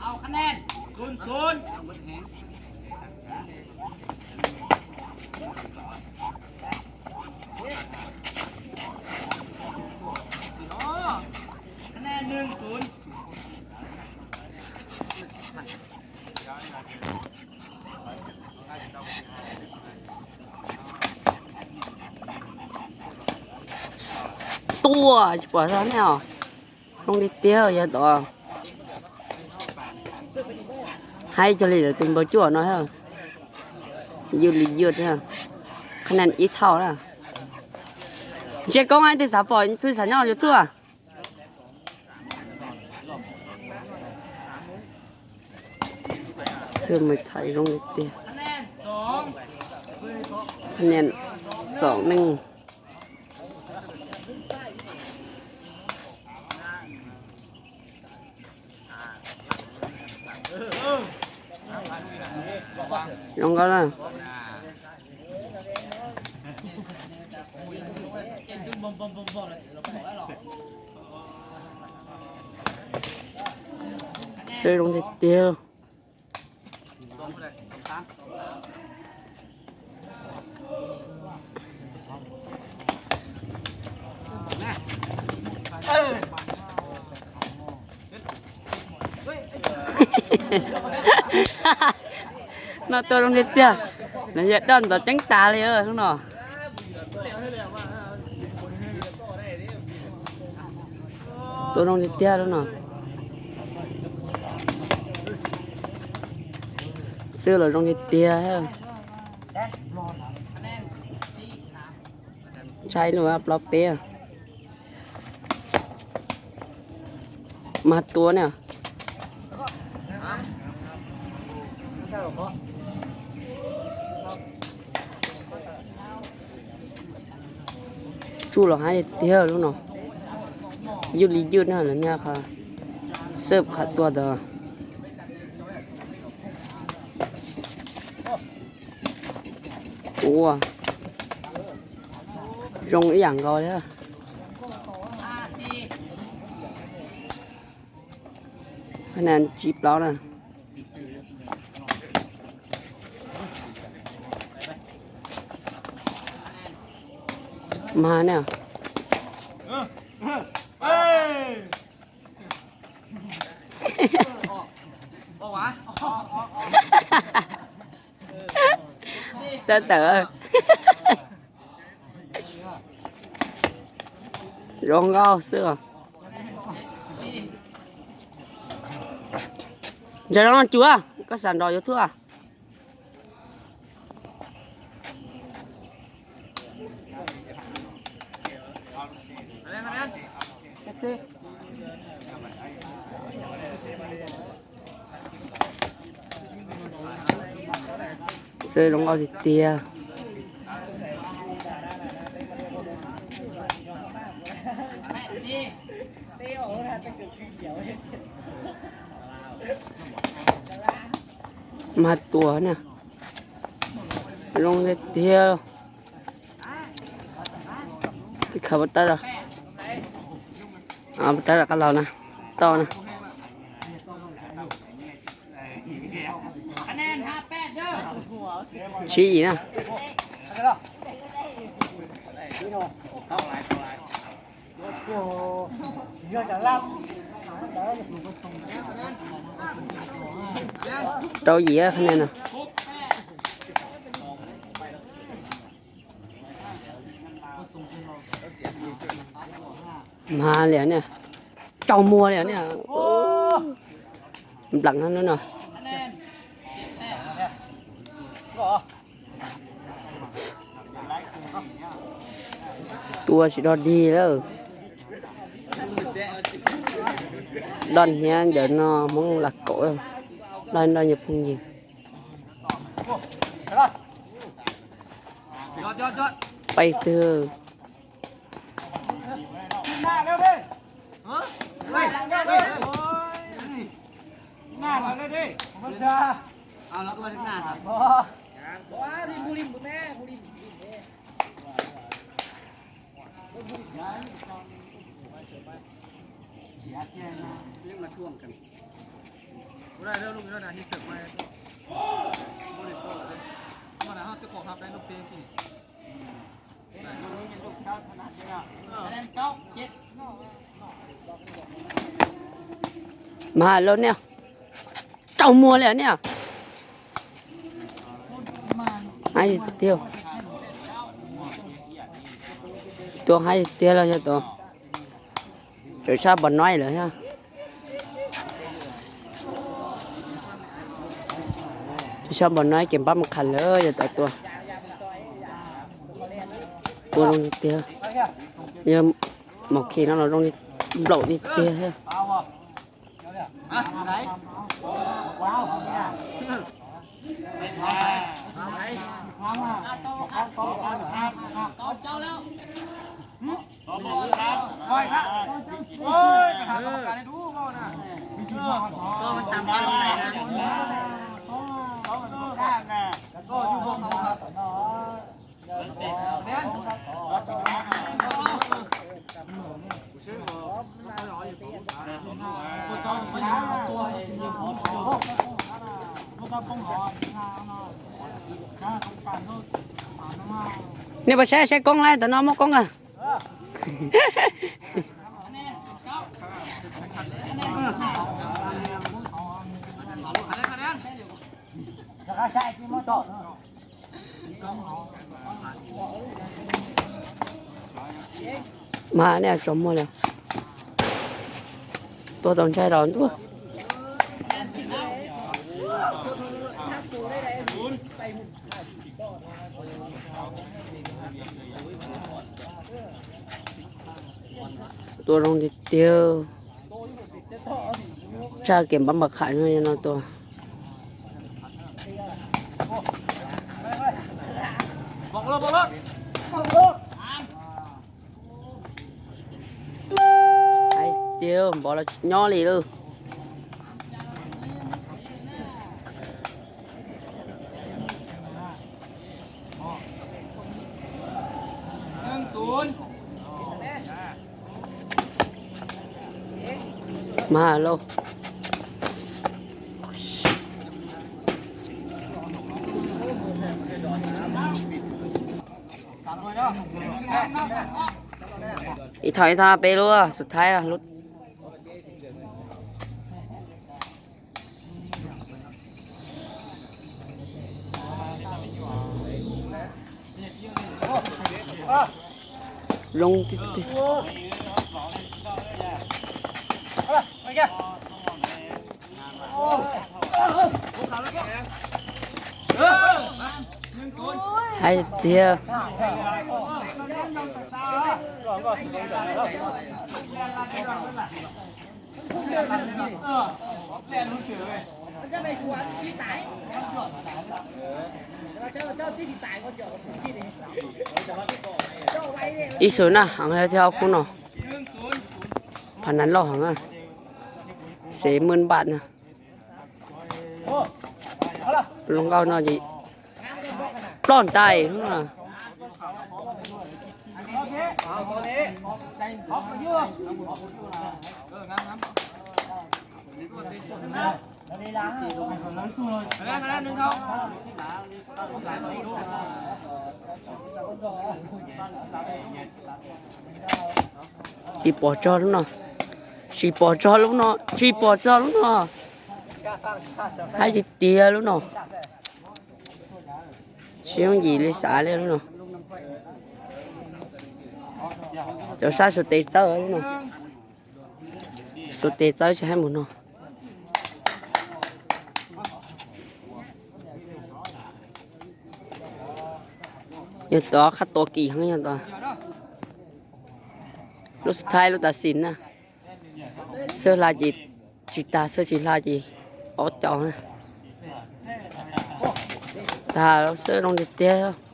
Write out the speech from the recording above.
เอาคะแนนศูนย์ศูนย์ คะแนนหนึ่งศูนย์ Tuaj tsis pom xyov nej os. Zoo li tiag yog tod. Haib cog li lawv tus npawg cuaj no thiab. Ywj li ywj thiab. Qhab nees ib thaum na. Ntshe koob ib tug xav pom twg xav nyob YouTube. Xwb mas thaij zoo li tiag. Qhab nees xoom neej. Zoo nkauj na. Xwb zoo tiag tiag. No tua zoo tiag tiag. Nws yog doj ntxov ceeb tas li lub no. Tua zoo tiag tiag lub no. Xwb los zoo tiag tiag. Ntshai lub plaub peb. Mas tua na. Tsuj los haib tiag lub no. Ywj li ywj na, lawv nyob qhov xwb qhov tua ntawd. Ua zoo ib yam nkaus li. Qhab nees tsib plaub na. Mas ne. Tawm tawm. Zoo nkauj xwb os. Ntsaws zoo no tsuav, koj xav nrog YouTube. Xwb zoo nkauj tiag tiag. Mas tua na. Zoo tiag tiag. Peb khaws pov tawb, pov tawb rov qab los na, tau na. Tsib yim na. Rau yim qhab nees no. Mas liam ne, tsaus muag liam ne. Npleem no no. Tua tsis dog dig lawm. Doj hniab ntawm no Hmoob lam kaum, doj doj yog phooj ywg. Pais twg. Mas lub niag tsaus muag li niag. Haib tiag. Tua haib tiag los yog tua. Tseem sab npam no lawm thiab. Tseem sab npam no ces npab mus qham lawm yog tau tua. Tua zoo li tiag. Yog maum khi no los zoo li nplaum li tiag thiab. Nej puas saib, saib koob lawm, tam no muaj koob a. Mas nej tso muag lawm. Tua tau ntshai los ntuj. Tua zoo tiag tiag. Tshaj kev npab npam qham no yog no tua. Hais tiag, npov los tsis nyob li lawm. Mas lauj. Ib thaj ib thaj peb lub xub thawj lub. Zoo tiag tiag. Hais tiag. Ib xwm na, heev thiab ob khub no. Phav nas loj heev na. Xev maj npam na. Hluas nkauj no ces ploj ntais lub no. Tsis pom txog lub no. Tsis pom txog lub no, tsis pom txog lub no. Hais tiag tiag lub no. Tsis yooj yim li xav li lub no. Cov sab xuas tes txawb lub no. Xuas tes txawb tsis haib mus no. Yog tod qab tua kim heev yog tod. Lub xub thawj lub tav xis na. Xwb hla ces tsis tag, xwb tsis hla ces ob co na. Tag xwb zoo tiag tiag.